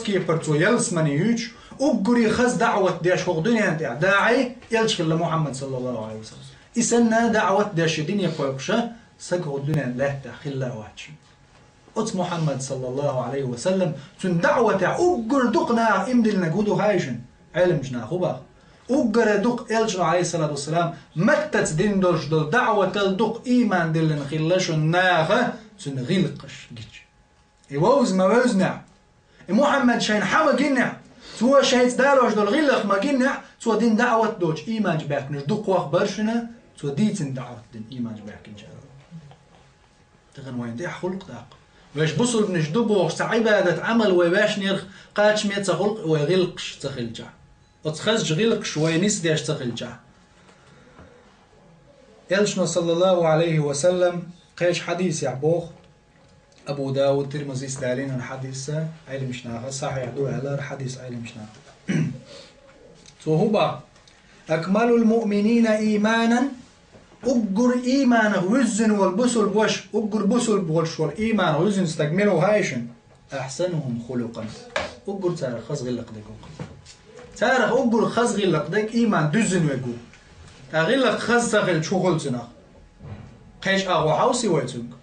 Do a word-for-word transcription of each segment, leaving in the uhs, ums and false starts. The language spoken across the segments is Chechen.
кепара цо ялсамане юьйцуш, уггаре хаза даӀват деш хӀокху дуьнен тӀехь даӀий, элча хилла Мухьаммад саллаллаху Ӏалайхи ва саллам. И санна даӀват деш шен дине кхойкхуш саг хӀокху дуьнен лаьттахь хилла а вац. Оцу Мухьаммад саллаллаху Ӏалайхи ва саллам, цуьнан даӀватехь уггар дукха наха иман диллинарг хӀун ду хаьий шуна? Ӏеламчу наха хӀун боху? Уггаре дукха элчано, Ӏалайхиссалату вассалам, маттаца дина долуш долу даӀватал дукха ийман диллина хилла шуна наха цуьнан гӀиллакхаш гича. И вовза ма вевзинехь, и Мухьаммад шайна хьан ма гинехь, цо шайца далош долу гӀиллакх ма гинехь, цо дина даӀват доцуш ийманчу баьхкинарш дукхох бара шуна, цо дийцина даӀват дина ийманчу баьхкинчарах. Тахана вайна тӀехь хуьлу-кх тӀаккха. Вайша бусулбанаш ду бохуш цхьа Ӏибадат, Ӏамал вай ваьшнарх кхачаме ца хуьлу-кх, вай гӀиллакхаш ца хилчахь. Оцу хазачу гӀиллакхаш вай нисдеш ца хилчахь. Элчано, саллаллаху Ӏалайхи ва саллам, кхечу хьадисехь боху, Абу Дауд, Тирмизис далийнарг хьадис, Ӏеламчу наха сахьихь ду аьлла хьадис Ӏеламчу наха. Цо хӀун боху? «Акмалул муъминина ийманан», уггар ийманах вуьззина волу бусулба ваша, уггар бусулба волуш волу ийманах вуьззина стаг мила ву хаьий шуна? «Ахьсанухум хулукъан». Уггар царах хаза гӀиллакх дерг ву. Царах уггар хаза гӀиллакх дерг ийман дуьззина верг ву. Ткъа гӀиллакх хаза ца хилча хӀун хуьлу цуьнах? Кхечу агӀор хьовсий вай цуьнга?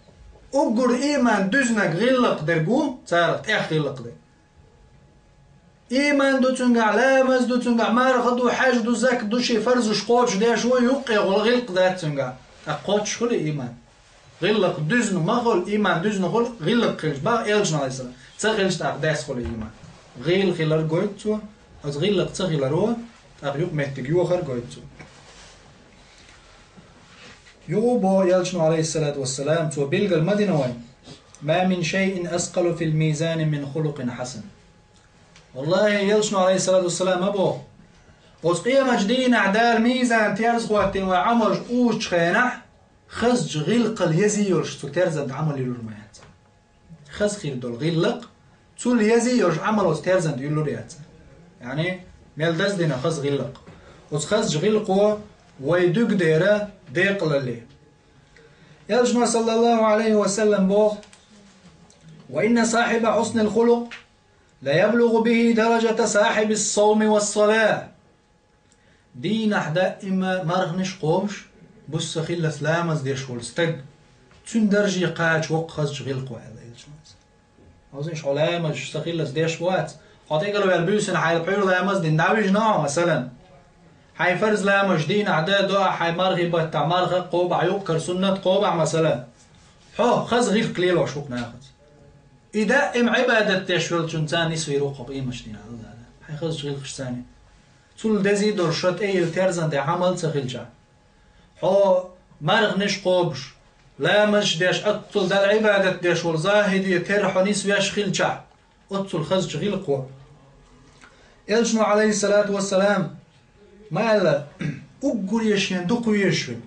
Уггар ийман дуьзинарг гӀиллакх дерг ву, царах тӀех гӀиллакх дерг. Ийман ду цуьнгахь, ламаз ду цуьнгахь, марха ду, хьаьж ду, закат ду, шен фарзаш кхочушдеш ву, юккъе гӀо гӀиллакх дац цуьнгахь. ТӀаккха кхоччуш хуьлу ийман? ГӀиллакх дуьзна ма хуьлу, ийман дуьзна хуьлу, гӀиллакх хилча боху элчано, Ӏалайхиссалам. Ца хилча тӀаккха даьсса хуьлу ийман. ГӀийла хилар гойту цо, оцу гӀиллакх ца хиларо, тӀаккха юкъаметтиг йохар гойту цо. Юха боху элчано, Ӏалайхиссалату вассалам, цо билгал ма дина вайна: «Ма мин шайин аскъалу фил мизани мин хулукъин хьасан». Валлахи, элчано, Ӏалайхиссалату вассалам, ма боху: «Оцу къематчу дийнахь Дала мизан терза хӀоттийна вайн Ӏамалш узучу хенахь, хазачу гӀиллакхал еза йолуш цу терзан тӀе Ӏамал юьллур ма яц». Хаза хир долу гӀиллакх, цул еза йолуш Ӏамал оцу терзан тӀе юьллур яц. Яъни, мел даздина хаза гӀиллакх. Оцу хазачу гӀиллакхо вай дуьгу дера декъалалле. Элчано, саллаллаху Ӏалайхи ва саллам, боху: «Ва инна сахьиба хьуснил хулукъ ла яблугъу бихи даражата сахьибис сауми вас сала». Дийнахь даима марханаш кхобуш, буса хиллалц ламаз деш волу стаг, цуьнан дарже кхача воккха хазачу гӀиллакхо, аьлла элчано. Хьовсийша, хьо ламазаш са хиллалц деш вац, хьо тӀекӀел ваьлла буьйсанна хьайла пхьуьйра ламаз дина дӀавижина хьо, масалан. Хьайн фарз ламазаш дийнахь дан доахь, хьайн мархий баттахь марха а кхобахь, юккъера суннат а кхобахь, масалан. Хьо хаза гӀиллакх лелош ву-кх нахаца. И даима Ӏибадат деш волчун царна нисвийр ву-кх хьо къематчу дийнахь, Аллах Дала, хьайн хазачу гӀиллакхаш царна. Цул дезий долуш ша тӀейилла терзан тӀе Ӏамал ца хилча. Хьо марханаш кхобуш, ламазаш деш, оццул Далла Ӏибадат деш волу захьиде тера хьо нисвеш хилчахь, оццул хазачу гӀиллакхо. Элчано, Ӏалайхиссалату вассалам, ма аьлла: «Уггаре шен дукха везаш верг,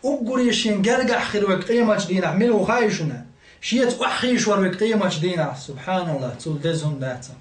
уггаре шен гергахь хир верг къематчу дийнахь мила ву хаьий шуна? Шеца охьахийшор верг къематчу дийнахь». СубхьаналлахӀ, цул деза хӀума дац-кх.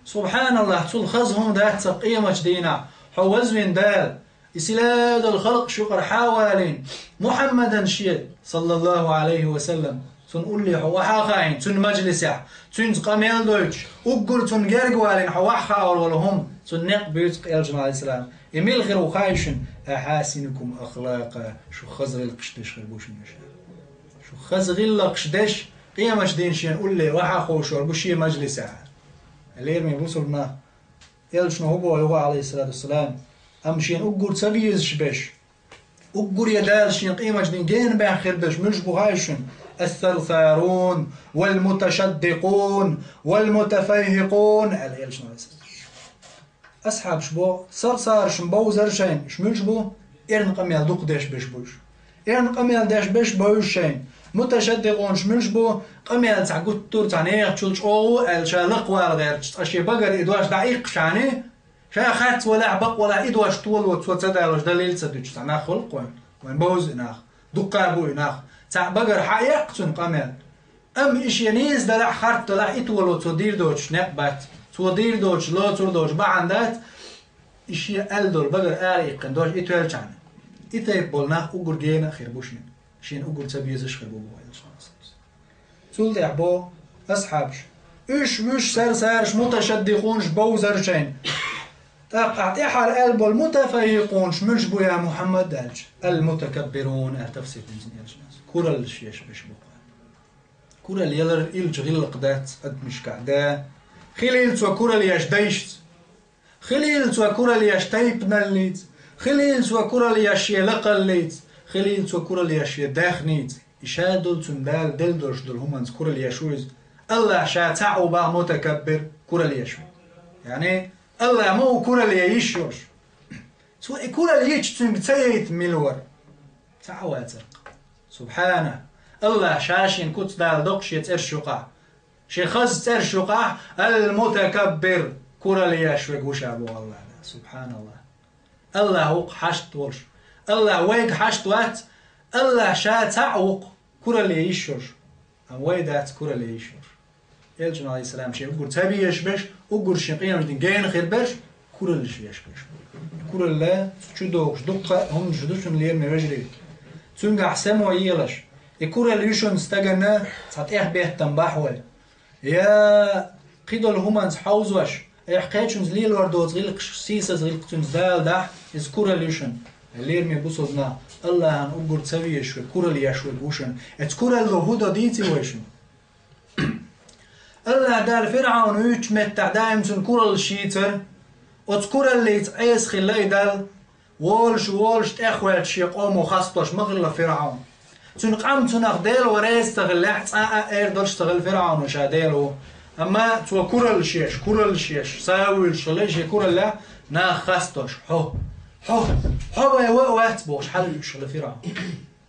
СубхьаналлахӀ, цул хаза хӀума дац-кх къематчу дийнахь. Хьо вазвина Дала, и силадала халкъаш юкъара хьа а валийна, Мухьаммадан шен, саллаллаху Ӏалайхи ва саллам, цунна улле хьо охьа а хаийна, цуьнан мажлисехь, цуьнца къамел а дойтуш, уггар цунна герга а валийна хьо охьахаор волу хӀума, цунна некъ буьйцу-кх элчано, Ӏалайхиссалам. И мила хир ву хаьий шуна? «Ахьасинукум ахлакъа», шу хаза гӀиллакхаш деш хир бу шуна уьш. Шу хаза гӀиллакхаш деш, къематчу дийнахь шена улле охьа а ховшор бу шен мажлисехь. Лераме бусулба нах, элчано хӀун боху юха, Ӏалайхиссалату вассалам, амма шена уггар ца безаш берш, уггаре Дала шена къематчу дийнахь генабехь хир берш муьлш бу хаьий шуна? «Ас-сарсарун, вал муташаддикъун, вал мутафайхӀикъун», аьлла элчано, Ӏалайхиссалам. Асхьабаш боху, сарсарашна бовзар шайна, уьш муьлш бу? Эрна къамел дукха деш берш бу уьш. Эрна къамел деш берш бу уьш шайна. Муташаддикъунаш муьлш бу? Къамел цхьа гуттар а, цхьа нехан чул чӀогӀа ву аьлла, ша лакхавала гӀерташ, цкъа шен багара и дош дӀаиккхичхьана, ша харц валахь, бакъ валахь, и дош толо цо ца далош, далил ца дуьтуш цхьа нах хуьлу-кх вайн. Вайн бовза и нах. Дуккха а бу и нах. Цхьаъ багара хьаэккха цуьнан къамел. Амма и шен нийса далахь, харц далахь, и толо цо дийр доцуш некъ бац. Цо дийр доцуш, лоцур доцуш бахьана дац, и шен аьлла долу багара ара иккхина дош и тоьллачхьана. И тайпа болу нах уггар гена а хир бу шена. Шена уггар ца безаш а хир бу боху элчано. Цул тӀаьхьа боху асхьабаш: Уьш, вуьш, сарсараш, муташаддикъунаш бовзар шайна. ТӀаккха ахь тӀаьхьара аьлла болу мутафайхьикъунаш муьлш бу, я Мухьаммад, аьлча, ал-мутакаббирун аьлла тафсир дина цунна элчано. Кураллаш еш берш бу-кх. Куралла ялар илча гӀиллакх дац адамашкахь, да. Хилийла цо куралла еш дайшца. Хилийла цо куралла еш тайпаналлица. Хилийла цо куралла еш шен лакхаллица. Хилийла цо куралла еш шен даьхница. И ша долу цунна Дала делла долуш долу хӀуманца куралла еш ву иза. АллахӀ ша цхьаъ ву боху мутакаббир, куралла еш ву. Яъни, АллахӀ ма ву куралла ян йиш йолуш. Цо и куралла йича, цуьнга ца яйта мила вара? Цхьа а вацара-кх. Субхьана! АллахӀ ша шен куц даладо-кх шен цӀерш юкъахь. Шен хаза цӀерш юкъахь, ал-мутакаббир, куралла еш верг ву ша боху АллахӀ. СубхьаналлахӀ! АллахӀ ву-кх хьашт волуш. АллахӀ вайга хьашт вац, АллахӀ ша цхьаъ ву-кх куралла ян йиш йолуш. Амма вай дац куралла ян йиш йолуш. Элчано, Ӏалайхиссалам, шен уггар ца везаш берш, уггар шен къематдийнахь гена хир берш, кураллаш еш берш. Куралла чу догӀуш дуккха а хӀуманаш ду шуна, лераме вежарий. Цуьнгахь само елаш. И куралла ю шуна стагана цхьа тӀехбеттам бахьа вай. Я кхидолу хӀуманца хьовзош, айхьа кхечуьнца лелор доцу гӀиллакхаш, сийсаза гӀиллакх цуьнца даладахь, иза куралла ю шуна. Лераме бусулба нах, АллахӀана уггар ца везаш верг куралла еш верг ву шуна. Эцу куралло хӀун до дийци вай шуна? АллахӀ Дала ФирӀавн вуьйцучу меттехь даим цунна кураллаш йийцара. Оцу кураллица Ӏеса хилла и Далла. Волуш, волуш, тӀехваьлча шен къомо хастош ма хилла ФирӀавн. Цуьнан къам цунах Дела ван реза ца хиллехь, цкъа а эр долуш ца хилла ФирӀавно ша Дела ву. Амма цо кураллаш еш, кураллаш еш, са а вуьйлуш хилла шен кураллехь, нах хастош: «Хьо, хьо, хьо вай ва а вац», – бохуш, хьалавуьйш хилла ФирӀавн.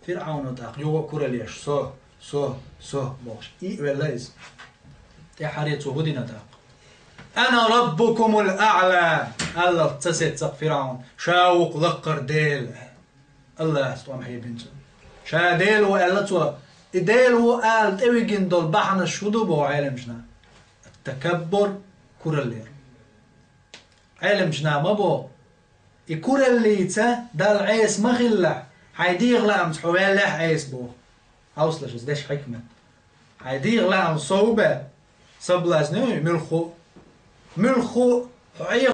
ФирӀавно тӀаккха юха а куралла еш: «Со, со, со», – бохуш, и а велла иза. ТӀаьххьара цо хӀун дина тӀаккха? «Ана раббукумул аӀла», – аьлла ца сеццакх ФирӀавн, ша ву-кх лакхара Дела. АллахӀа тӀом хьийбина цунна. Ша Дела ву аьлла цо, и Дела ву ала тӀевигина долу бахьанаш хӀун ду боху Ӏеламчу наха? Такаббур, куралла яр. Ӏеламчу наха ма боху, и кураллица Далла Ӏеса ма хилла, хьайн дегӀан лаамца хьо ваьллехь а Ӏеса боху. Хьовсалаш, аса деш хьикмат. Хьайн дегӀан лаам сов бен, соблазн ю, муьлхха а. Муьлхха а хьо Ӏе-,